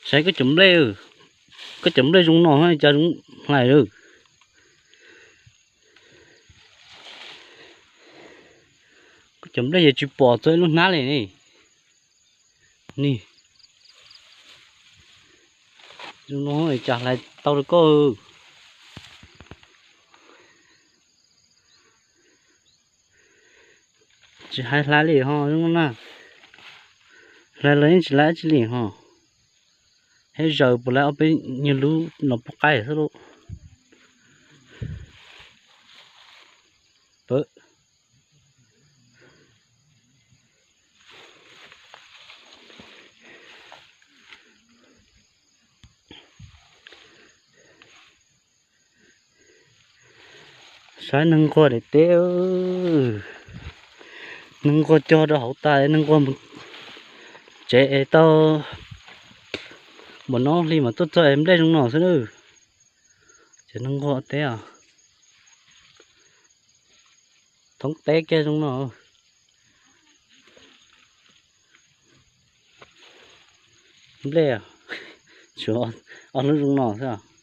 Saib koj cov nplej, koj cov nplej zoo no cas zoo hlais lawm. Koj cov nplej yog tsis pom txog ib lub hnab li ne. Ni, zoo no cas hlais tau rau koj. Tsis hais hlais li ho zoo na. Hlais los yeej tsis hlais dab tsi li ho. Hej zaws puas hlais ob peb nyuag lub no pub qaib xwb lauj. Saib neeg nquag daim teb, neeg nquag cog rau hauv tas, neeg nquag mus tsev es tau npaum no hli mas tuaj txog es nplej zoo no xwb na. Ces neeg nquag teb os, thoob teb kiag zoo no. Nplej, tshuav ob lub zoo no xwb.